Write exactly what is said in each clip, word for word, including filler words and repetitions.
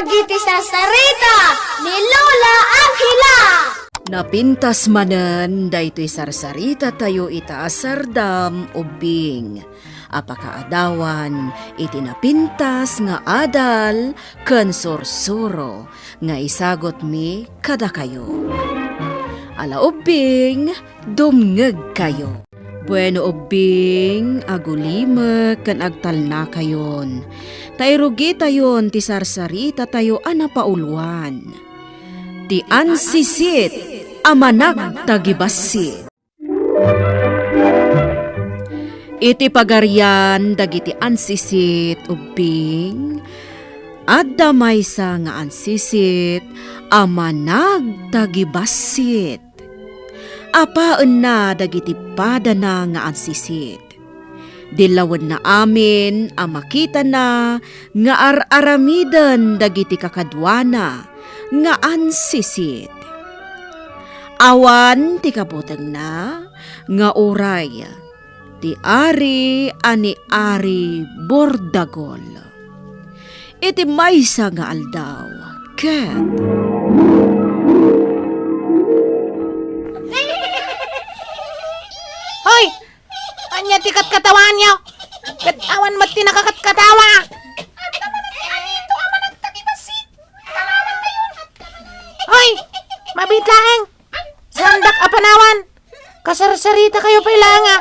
Dagiti sarsarita ni Lola Angela. Napintas manen daytoy sarsarita tayo ita a sardam ubbing a pakaadawan iti napintas nga adal ken sursuro nga isagutmi kadakayo. Ala ubbing, dumngegkayo. Bueno, ubbing, agulimek ken agtalnakayon. Ta irugitayon ti sarsarita tayo a napauluan. Ti ansisit a managtagibassit. Iti pagarian dagiti ansisit, ubbing, adda maysa nga ansisit a managtagibassit. Apaenna dagiti padana nga ansisit. Dillawenna amin a makitana nga ar-aramiden dagiti kakaduana nga ansisit. Awan ti kabutengna nga uray ti ari a ni Ari Bordagol. Iti maysa nga aldaw, ket Hoy! Ania ti katkatawaanyo? Ket awan met ti nakakatkatawa. Hoy! Mabit laeng! Saandak a panawan! Kasarsaritakayo pay laeng a!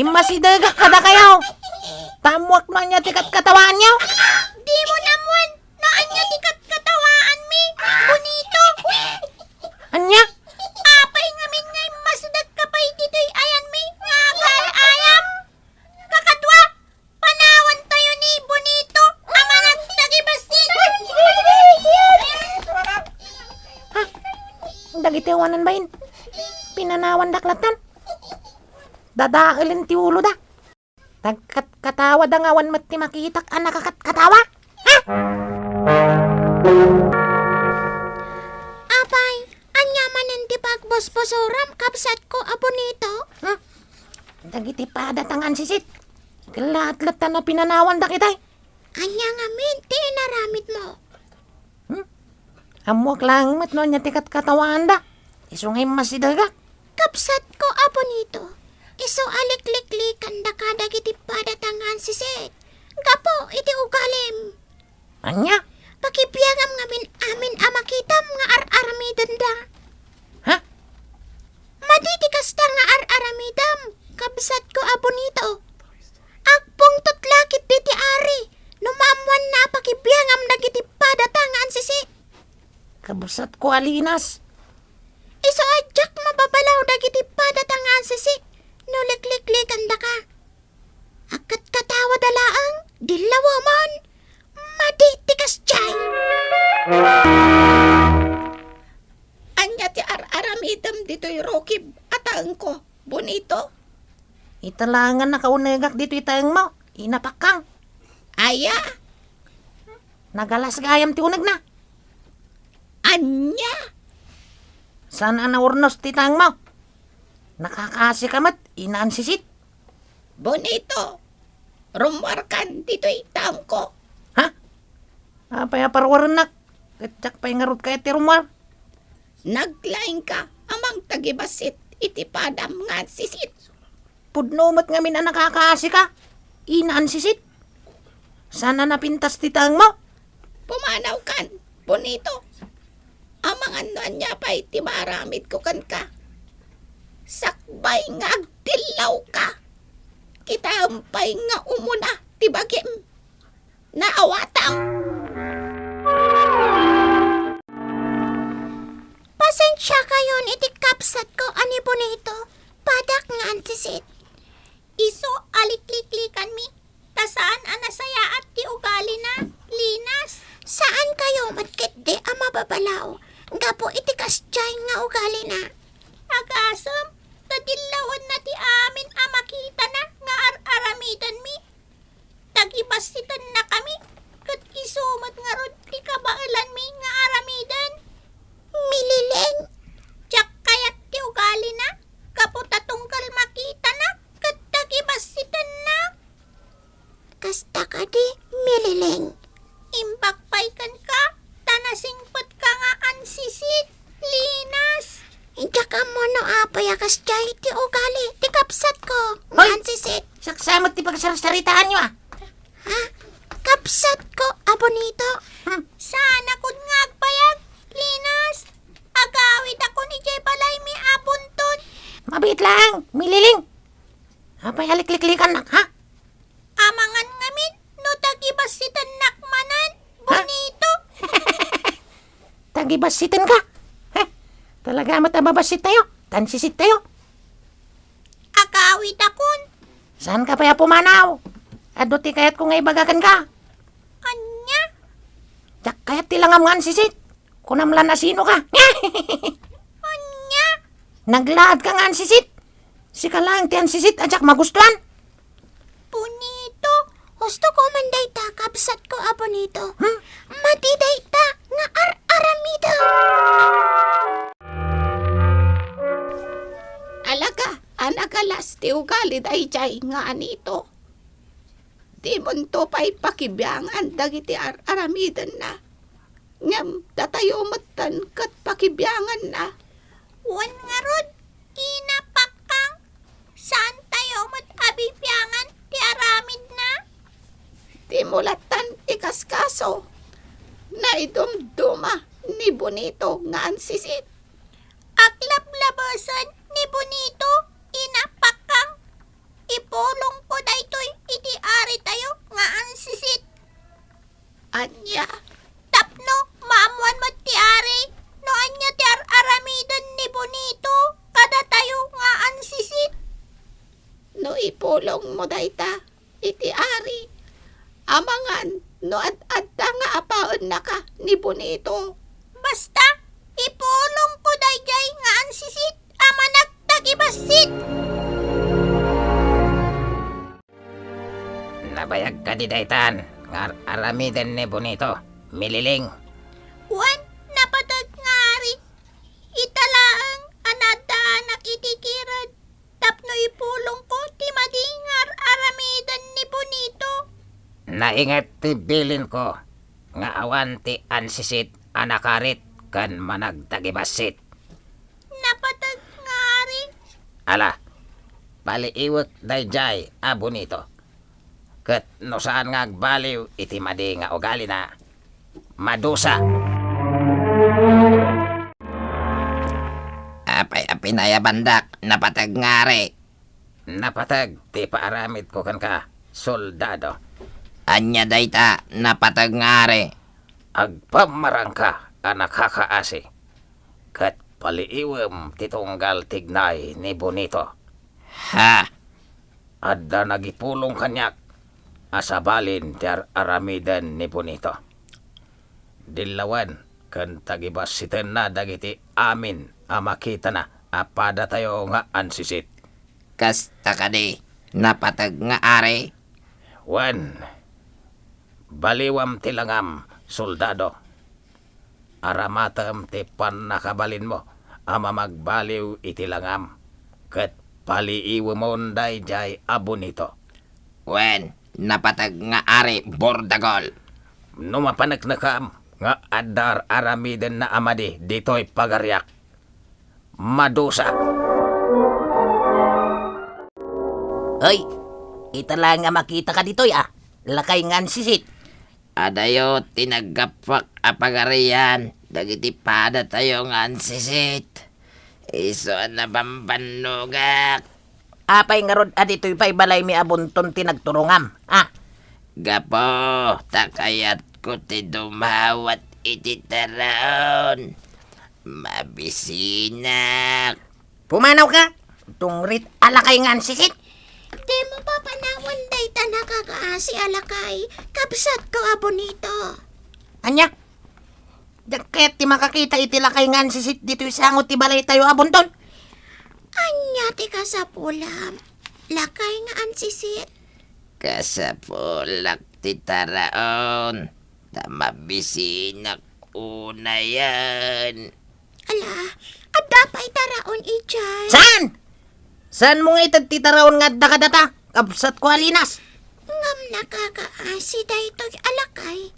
Immasidegak kadakayo! Ta ammoak no ania ti katkatawaanyo! Dimo ammoan no ania ti katkatawaanmi, Bonito! Ania? Apay ngamin nga immasidegka pay ditoy ayanmi nga agal-ayam? Kakadua, panawantayo ni Bonito a managtagibassit. Ha? Dagiti awanan bain, pinanawandak latta. Dadaelen ti uloda. Nagkatkatawa da nga awan met ti makitak a nakakatkatawa. Ha? Apay, ania manen ti pagbusbusuram, kabsatko a Bonito? Hmm? Dagiti padata nga ansisit. Kellaat latta a pinanawandak itay. Ania ngamin ti inaramidmo? Hmm? Ammoak laeng met no ania ti katkatawaanda. Isu nga immasidegak. Kabsatko a Bonito, isu a likliklikanda kadagiti padata nga ansisit gapu iti ugalim. Ania? Pakibiagam ngamin amin a makitam nga ar-aramidenda. Ha? Madi ti kasta nga ar-aramidem, kabsatko a Bonito. Agpungtot la ketdi ti ari no maammoanna a pakibiagam dagiti padata nga ansisit. Kabsatko a Linas. Isu a diak mababalaw dagiti padata nga ansisit no likliklikandaka. Agkatkatawada laeng, dillawemon, madi ti kasdiay. Ania ti ar-aramidem ditoy rukib a taengko, Bonito? Ita laeng a nakaunegak ditoy taengmo, inapakkang. Aya? Nagalas gayam ti unegna. Ania? Saan a naurnos ti taengmo? Nakakaasika met, inaansisit. Bonito, rummuarkan ditoy taengko. Ha? Apay a parwarennak? Ket diak pay ngarud kayat ti rummuar. Naglaingka a mangtagibassit iti padam nga ansisit. Pudno met ngamin a nakakaasika, inaansisit. Saan a napintas ti taengmo? Pumanawkan, Bonito. Amangan no ania pay ti maaramidko kenka. Sakbay nga agdillawka, kitaem pay nga umuna ti bagim. Naawatam. Pasensiakayon iti kabsatko a ni Bonito, padak nga ansisit. Isu a likliklikanmi, ta saan a nasayaat ti ugalina, Linas. Saankayo met ketdi a mababalaw gapu iti kasdiay nga ugalina. Agasem, ta dillawenna ti amin a makitana nga ar-aramidenmi. Tagibassitennakami, ket isu met ngarud ti kabaelanmi nga aramiden. Milileng. Diak kayat ti ugalina, gapu ta tunggal makitana, ket tagibassitenna. Kasta kadi, Milileng? Imbag pay Kasdiay ti ugali ti kabsatko nga Hoy! Ansisit. Saksamot ti pagsarsaritaanyo, ah. Ha? Kabsatko a bonito. Hmm. Saanakon nga agbayag, Linas. Agawidakon idiay balaymi a bunton. Mabiit laeng, Mililing. Apay a likliklikannak, ha? Amangan ngamin no tagibassitannak manen, Ha? Bonito. Tagibassitenka? Ha? Talaga met a mabassit tayo? Tansisit tayo? Agawidakon. Saanka pay a pumanaw? Adu ti kayatko nga ibaga kenka. Ania? Diak kayat ti langam nga ansisit. Kunam la no sinoka. Ania? Naglaadka nga ansisit. Sika laeng ti ansisit a diak magustuan. Bonito. Hustoko man dayta, kabsatko a bonito. Hmm? Madi dayta nga ar-aramidem. Alaka, a nagalas ti ugali daydiay nga anito. Dimonto pay pakibiangan dagiti ar-aramidenna. Ngem datayo metten ket pakibianganna. Wen ngarud, Ina Pakkang, saantayo met a bibiangan ti aramidna? Dimo lattan ikaskaso. Naidumduma ni Bonito nga ansisit. Aglablabesen ni Bonito, Ina Pakkang. Ipulongko daytoy iti aritayo nga ansisit. Ania? Tapno maammuan met ti ari no ania ti ar-aramiden ni Bonito kadatayo nga ansisit. No ipulongmo dayta iti ari, amangan no ad-adda nga apaennaka ni Bonito. Basta, ipulongko daydiay nga ansisit a managtagibassit. Nabayag kadi daytan nga ar-aramiden ni Bonito, Mililing? Wen, napateg nga ari, ita laeng a naaddaanak iti kirud tapno ipulongko ti madi nga ar-aramiden ni Bonito. Nainget ti bilinko nga awan ti ansisit a nakarit ken managtagibassit. Napateg nga ari. Ala, paliiwek daydiay a Bonito. Ket no saan nga agbaliw iti madi nga ugalina, madusa. Apay a pinayabandak, napateg nga ari? Napateg ti paaramidko kenka, soldado. Ania dayta, napateg nga ari? Agpammarangka a nakakaasi, ket paliiwem ti tunggal tignay ni Bonito. Ha? Adda nagipulong kaniak a sabalin ti ar-aramiden ni Bonito. Dillawen ken tagibassitenna dagiti amin a makitana a padatayo nga ansisit. Kasta kadi, napateg nga ari? Wen, baliwam ti langam, soldado. Aramatem ti pannakabalinmo a mamagbaliw iti langam, ket paliiwemon daydiay a Bonito. Wen, napateg nga ari, Bordagol. No mapaneknekam nga adda ar-aramidenna a madi ditoy pagariak, madusa. Oy, ita laeng a makitaka ditoy, a, lakay nga ansisit. Adayo ti naggapuak a pagarian dagiti padatayo nga ansisit. Isu a nabambannogak. Apay ngarud a ditoy pay balaymi a bunton ti nagturongam, a? Gapu ta kayatko ti dumawat iti taraon. Mabisinak. Pumanawka, tungrit a lakay nga ansisit. Dimo papanawan dayta nakakaasi a lakay, kabsatko a Bonito. Ania? Diak ket ti makakita iti lakay nga ansisit ditoy sango ti balaytayo a bunton. Ania ti kasapulam, lakay nga ansisit? Kasapulak ti taraon, ta mabisinak unayen. Ala, adda pay taraon idiay. Saan? Saanmo nga ited ti taraon nga adda kadata, kabsatko a Linas? Ngem nakakaasi daytoy a lakay.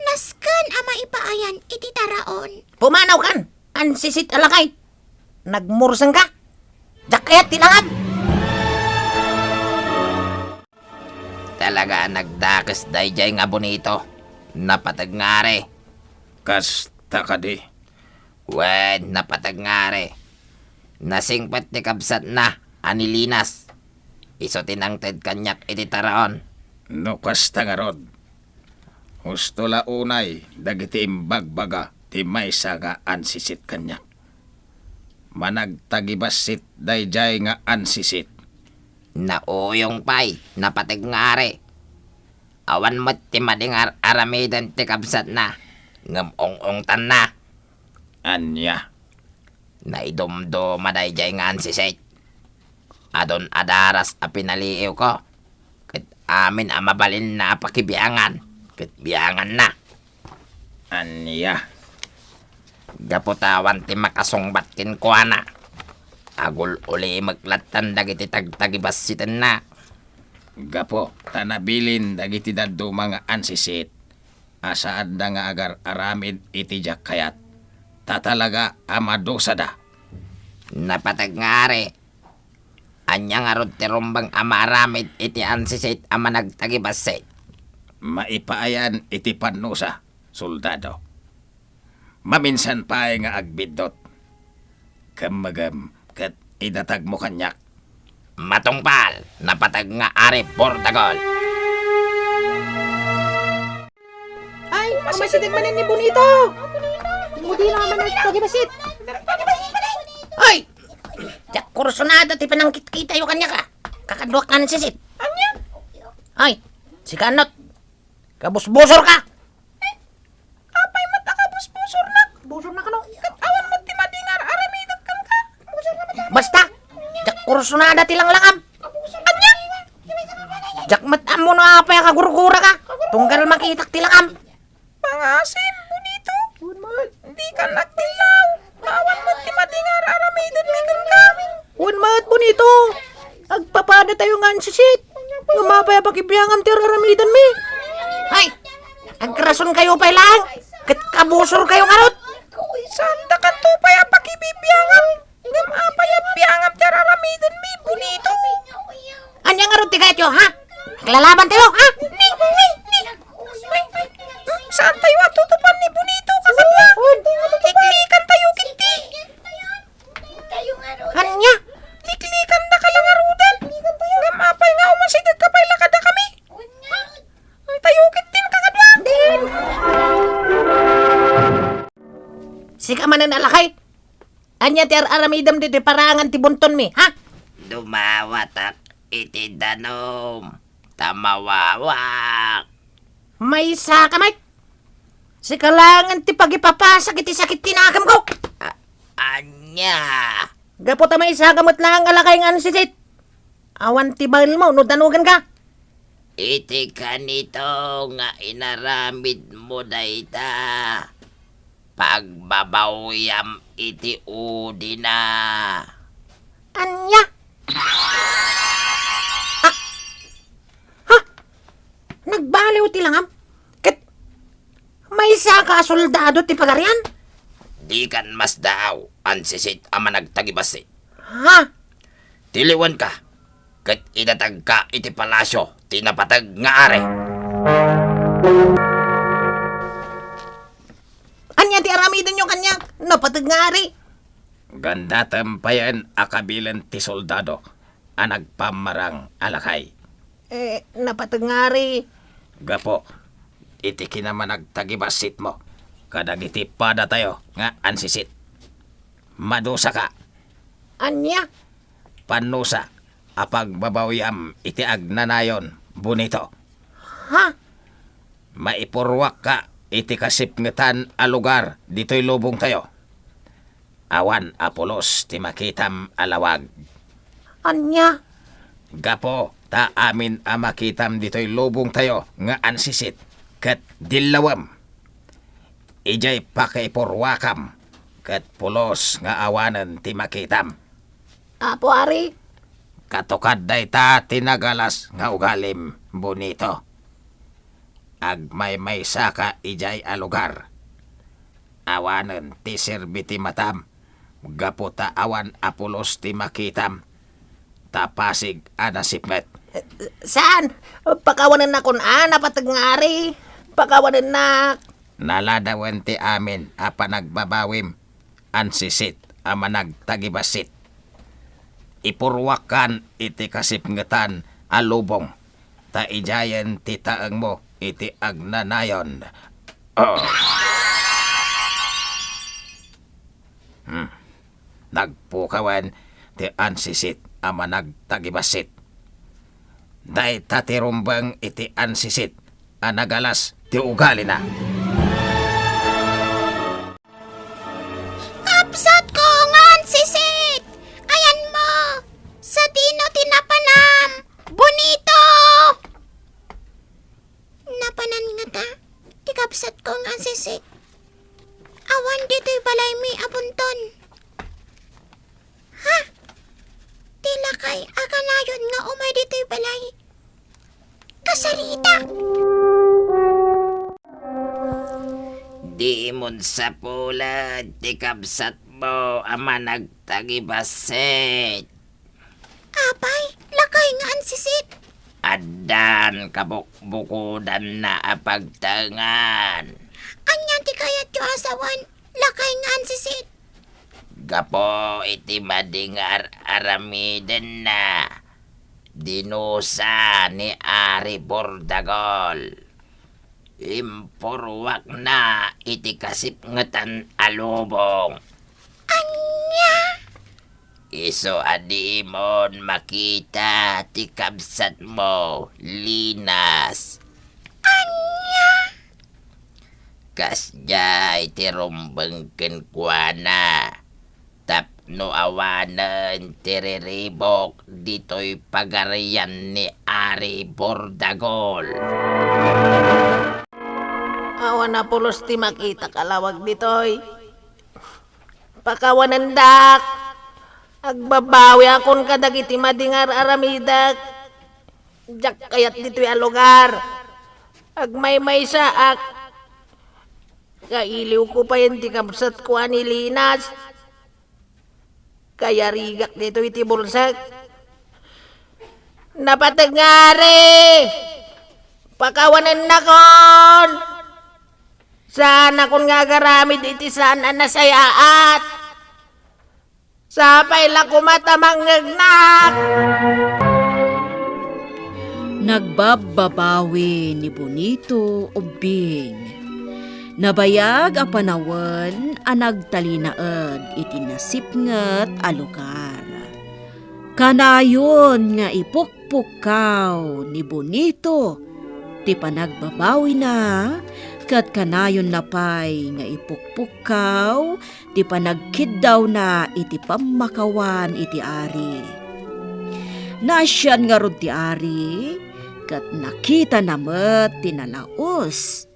Nasken a maipaayan iti taraon. Pumanawkan, ansisit a lakay. Nagmursengka? Ket ti langam. Talaga a nagdakes daydiay nga Bonito. Napateg nga ari. Kasta kadi? Wen, napateg nga ari. Nasingpet ti kabsatna a ni Linas. Isu ti nangted kaniak iti taraon. No kasta ngarud, husto la unay dagiti imbagbaga ti maysa nga ansisit kaniak. Managtagibassit daydiay nga ansisit. Nauyong pay, napateg nga ari. Awan met ti madi nga ar-aramiden ti kabsatna, ngem ong-ongtanna. Ania? Naidumduma daydiay nga ansisit. Adun a daras a pinaliiwko, ket amin a mabalinna a pakibiangan, ket bianganna. Ania? Gapu ta awan ti makasungbat kenkuana, agul-ulimek lattan dagiti tagtagibassitenna. Gapu ta nabilin dagiti dadduma nga ansisit a saanda nga agar-aramid iti diak kayat, ta talaga a madusada. Napateg nga ari. Ania ngarud ti rumbeng a maaramid iti ansisit a managtagibassit? Maipaayan iti pannusa, soldado. Maminsan pay nga agbiddut. Kemmegem ket idatagmo kaniak. Matungpal, napateg nga Ari Bordagol. Ay, umasideg manen ni Bonito. Mudi naman ang pagibassit. Ay! Diak kursunada ti panangkitkitayo kaniak a. Kakaduak nga ansisit. Ania? Ay, sika anot. Kabusbusor ka. Apay met a kabusbusornak? Busor na kano. Ket awan met ti madi nga ar-aramidek kenka. Basta, diak kursunada ti langlangam. Ania? Diak met ammo no apay a kagurgura ka. Tunggal makitak ti langam. Pangasim, Bonito. Dika nagtilaw. Awan met ti madi nga ar-aramidenmi kenka. Wen met, Bonito. Agpapadatayo nga ansisit. Ngem apay a pakibiangam ti ar-aramidenmi? Ay, agrasonkayo pay laeng. Ket kabusorkayo ngarud. Saandakanto pay a pakibibiangam. Ngem apay a biangam ti ar-aramidenmi, Bonito? Ania ngarud ti kayatyo, ha? Aglalabantayo, ha? Ni, ni, ni. Saantayo a tutupan ni Bonito, kakadua. Liklikantayo ketdi. Ania? Liklikandaka la ngaruden. Ngem apay nga umasidegka pay la kadakami? Tayo ketdin, kakadua. Sika manen a lakay. Ania ti ar-aramidem ditoy paraangan ti buntonmi, ha? Dumawatak iti danum, ta mawawak. Maysa ka met. Sika laengen ti pagipapasak iti sakit ti nakemko. A-, ania? Gapu ta maysa ka met laeng a lakay nga ansisit. Awan ti baelmo no danugenka. Iti kanito nga inaramidmo dayta, pagbabawyam iti udina. Ania? Ah, ha? Nagbaliw ti langam? Ket maysa ka a soldado ti Pagarian? Dikan masdaaw, ansisit a managtagibassit. Ha? Tiliwenka, ket idatagka iti palasio ti napateg nga ari. Ania ti aramidenyo kaniak, napateg nga ari? Gandatem payen a kabilen ti soldado a nagpammarang a lakay. Eh, napateg nga ari. Gapu iti kinamanagtagibassitmo kadagiti padatayo nga ansisit. Madusaka. Ania? Pannusa a pagbabawiam iti agnanayon, Bonito. Ha? Maipurruakka iti kasipngetan a lugar ditoy lubongtayo. Awan a pulos ti makitam a lawag. Ania? Gapu ta amin a makitam ditoy lubongtayo nga ansisit ket dillawem. Idiay pakaipurruakam ket pulos nga awanen ti makitam. Apo Ari? Katukad dayta ti nagalas nga ugalim, Bonito. Agmaymaysaka idiay a lugar. Awanen ti serbi ti matam, gapu ta awan a pulos ti makitam. ta pasig a nasipnget. Saan? Pakawanennakon a, napateg nga ari. Pakawanennak. Naladawen ti amin a panagbabawim, ansisit a managtagibassit. Ipurruakkan iti kasipngetan a lubong, ta idiayen ti taengmo iti agnanayon. Oh. Hmm. Nagpukawen ti ansisit a managtagibassit. Dayta ti rumbeng iti ansisit a nagalas ti ugalina. Kabsatko nga ansisit! Ayanmo! Sadino ti napanam? Bonito! Napanan ngata ti kabsatko nga ansisit. Awan ditoy balaymi a bunton. Ha? Ti lakay a kanayon nga umay ditoy balay. Kasarita! Dimon sapulen ti kabsatmo a managtagibassit. Apay, lakay nga ansisit. Addan kabukbukodanna a pagtaengan. Ania ti kayatyo a sawen, lakay nga ansisit? Gapu iti madi nga ar-aramidenna, dinusa ni Ari Bordagol. Impurruakna iti kasipngetan a lubong. Ania? Isu a dimon makita ti kabsatmo, Linas. Ania? Kasdiay ti rumbeng kenkuana. Tapno awanen ti riribuk ditoy pagarian ni Ari Bordagol. Awan a pulos ti makitak a lawag ditoy. Pakawanendak. Agbabawiakon kadagiti madi nga ar-aramidek. Diak kayat ditoy a lugar. Agmaymaysaak. Kailiwko payen ti kabsatko a ni Linas. Kayarigak ditoy iti bulsek. Napateg nga ari! Pakawanennakon! Saanakon nga agaramid iti saan a nasayaat. Sapay la koma ta mangngegnak! Nagbabbabawi ni Bonito ubbing. Nabayag a panawen a nagtalinaed iti nasipnget a lugar. Kanayon nga ipukpukkaw ni Bonito ti panagbabawina, ket kanayonna pay nga ipukpukkaw ti panagkiddawna iti pammakawan iti ari. Naasian ngarud ti ari, ket nakitana met ti nalaus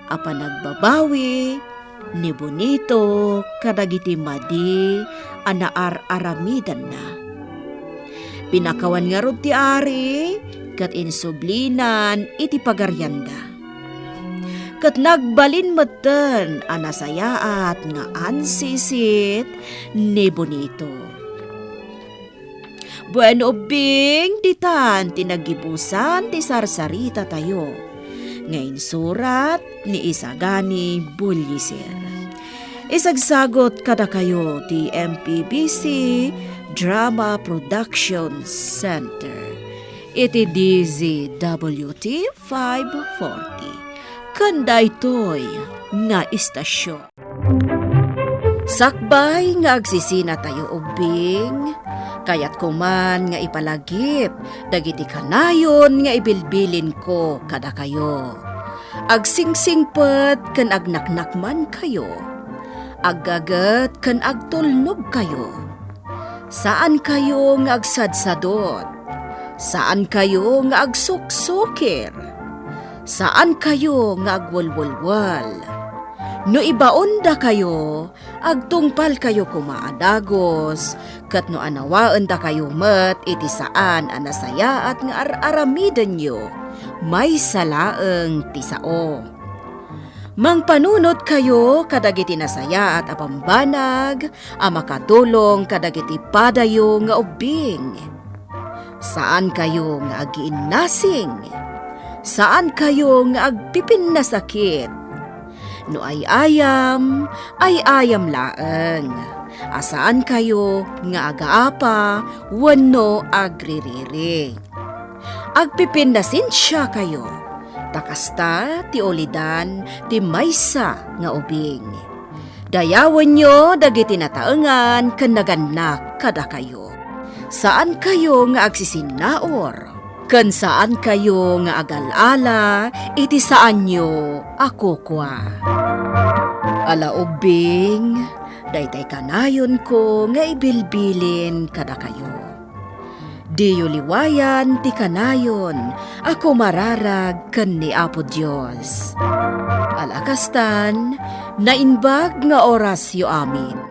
a panagbabawi ni Bonito kadagiti madi a naar-aramidanna. Pinakawan ngarud ti ari ket insublinan iti pagarianda. Ket nagbalin metten a nasayaat nga ansisit ni Bonito. Bueno, ubbing, ditan ti naggibusan ti sarsaritatayo nga insurat ni Isagani Bullisier. Isagsagut kadakayo ti M P B C Drama Production Center iti D Z W T five forty. Ken daytoy nga istasyon. Sakbay nga agsisinatayo ubbing, kayatko man nga ipalagip dagiti kanayon nga ibilbilinko kadakayo. Agsingsingpet ken agnaknakmankayo. Aggaget ken agtulnogkayo. Saankayo nga agsadsadot. Saankayo nga agsuksukir. Saankayo nga agwelwelwel. No ibaondakayo, agtungpalkayo koma a dagus, ket no anawaendakayo met iti saan a nasayaat nga ar-aramidenyo, maysa laeng ti sao. Mangpanunotkayo kadagiti nasayaat a bambanag a makatulong kadagiti padayo nga ubbing. Saankayo nga agiinnasing. Saankayo nga agpipinnasakit. No ay-ayam, ay-ayam laeng. A saankayo nga agaapa wenno agririri. Agpipinnasensiakayo, ta kasta ti ulidan ti maysa nga ubing. Dayawenyo dagiti nataengan ken nagannak kadakayo. Saankayo nga agsisinnaur, ken saankayo nga agal-ala iti saanyo a kukua. Ala ubbing, daytay kanayonko nga ibilbilin kadakayo. Diyo liwayan ti kanayon a kumararag ken ni Apo Dios. Ala kastan, naimbag nga orasyo amin.